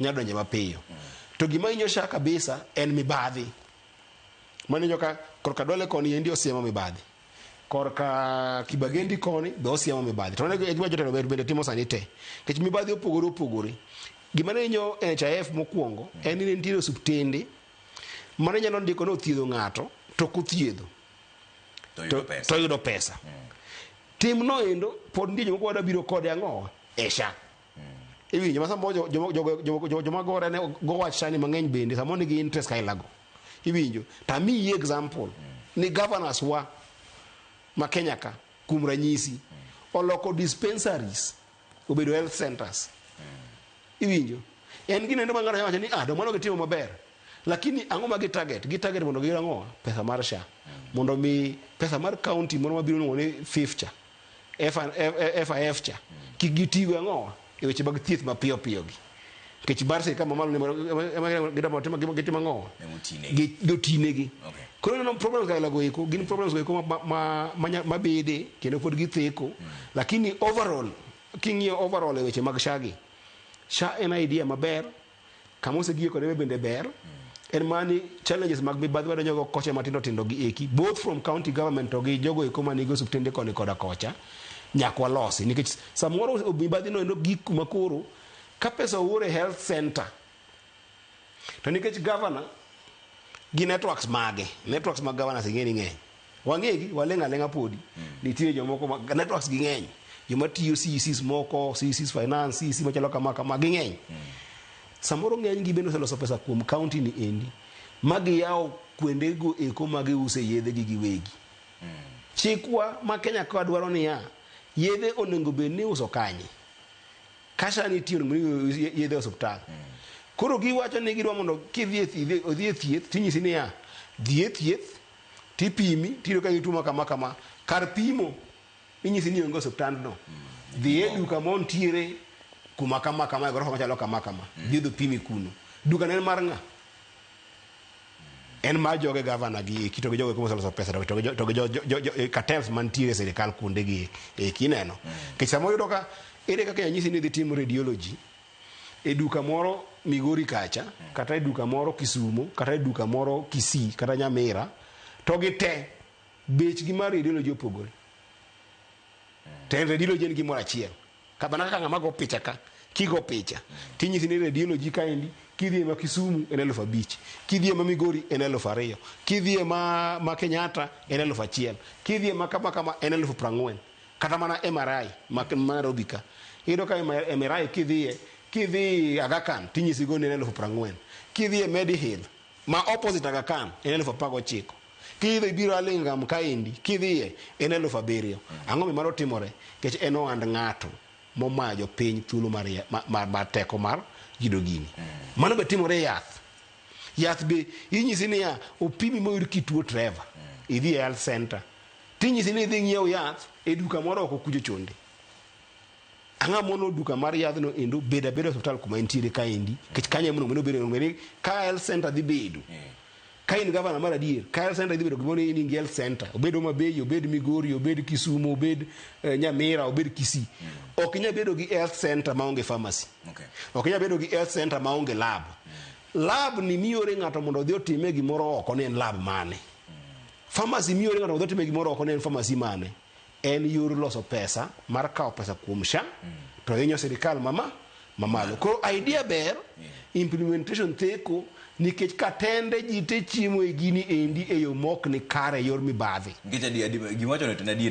Nyalo donje mapiyo. To gima hinyo SHA kabisa en mibadhi. Mano inyo ka korka Dwale koni endi osiemo mibadhi. Korka Kibagendi koni be osiemo mibadhi. To mano e gima jotelo bende timo sani te. Nikech mibadhi opogore opogore. Gima ne hinyo NHIF mokwongo en ni ne nitiere osuptende mane nyalo ndiko ni othiedho ng'ato to ok othiedho. To yudo pesa. To yudo pesa. Timno endo pod nitie jomoko wadwa biro kode ang'owa e SHA. Iwinjo ma samoro joma gore ne go wach SHA ni mang'eny bende samoro nigi interest kailago. Iwinjo. To amiyi example ni governors wa ma Kenya ka kuom ranyisi oloko dispensaries obedo health centers. Iwinjo. En gino endo ma ng'ato nyalo wacho ni ah to mano gitimo maber. Lakini ang'o ma gi target? Gi target mondo giyud ang'o? Pesa mar SHA. Mondo mi pesa mar county moro mabiro luongo ni FIF cha. FIF cha. Kik gitigo ang'o? E weche mag thieth mapiyo piyo gi. Nikech bar sirkal mamalo ni ema gitimo ang'o? Ema otinegi. Gi otinegi. Okay. Koro ineno problems kaila go eko, gin problems go eko ma bede kendo pod githeko. Lakini overall, king'iyo overall e weche mag SHA gi, SHA en idea maber, kama osegiye kode bende ber. En mana ni challenges mag mibadhi wadonjo go kocha matindo tindo gi eki, both from county government to gi jogo eko manigi osuptende koni koda kocha, nyaka walosi. Nikech samoro mibadhi no endo gik kuma koro, ka pesa oor e health center, to nikech governor gi networks mage, networks mag governors ing'e ni ng'eny. Wang'egi, waling' aling'a podi. Nitie jomoko ma networks gi ng'eny. Joma tiyo CECs moko, CECs finance, CEC machalo kama kama, ging'eny. Samoro ng'eny gi bende oseloso pesa kuom county ni endi, ma giyawo kuonde go eko ma giuse yedhe gi giwegi. Chikwa ma Kenya ka dwaro niya, yedhe onego bed ni iuso kanye? Ka SHA nitie onego bed ni iuso yedhe e osiptal. Koro giwacho ni gidwa mondo kidhi e odhi e thieth tinyisi niya, dhi e thieth tipimi tiyudo ka in gi tuo ma kama kama. Kar pimo inyisi ni onge osiptandno. Dhi e duka montiere kuma kama kama e gorofa machalo kama kama. Dhi odhi opimi kuno. Duka no en mar ng'a? En mar joge gavana gi eki to gi jogo eko moseloso pesa to gi cartels mantiere e sirikal kuonde gi eki ineno. Nikech samoro iyudo ka ere kaka inyisi ni idhi tim radiology e duka moro Migori kacha, kata e duka moro Kisumo, kata e duka moro Kisii, kata Nyamira, to gi te bechgi mar radiology opogore. To en radiology en gimoro achiel. Mana kaka ng'ama go picha ka, kigo picha, tinyisi ni radiology kaendi, kidhi e ma Kisumu en 5,000, kidhi e ma Migori en 2,000, kidhi e ma Kenyatta en 1,000, kidhi e ma kama kama en 40,000. Kata mana MRI ma Nairobi ka. Iyudo ka MRI kidhiye, kidhi Aga Khan tinyisi go ni en 40,000. Kidhi e Medihill ma opposite Aga Khan en 19,000. Kidhi ibiro Hurlingham kaendi, kidhiye en 7,000. Ang'o mi mano timore? Nikech en ohand ng'ato momayo jopiny thuolo mar teko mar yudo gini. Mano be timore e yath. Yath be inyisi niya, opimi moyud kituo Trevor. Idhi e health center. Tinyisi ni idhi ng'iew yath e duka moro oko kucho chonde. Ang'o mono duka mar yadhno endo bed abeda e osiptal kuma entiere kaendi. Nikech kanyo ema onego bed ni ka health center dhi bedo. Ka in gavana mar adier, ka health center dhi bedo gimoro ni in gi health center. Obed Homa Bay, obed Migori, obed Kisumu, obed Nyamira, obed Kisii. Ok inyal bedo gi health center maonge pharmacy. Okay. Ok inyal bedo gi health center maonge lab. Lab ni miore ng'ato mondo odhi otime gimoro oko ni en lab mane. Pharmacy miore ng'ato mondo odhi otime gimoro oko ni en pharmacy mane. En yor loso pesa mar kawo pesa kuom SHA to hinyo sirikal mamalo. Koro idea ber, implementation theko nikech katende ji te chiemo e gini endi e yo mok ni kare yor mibadhi. Nikech gima wacho no to en adier.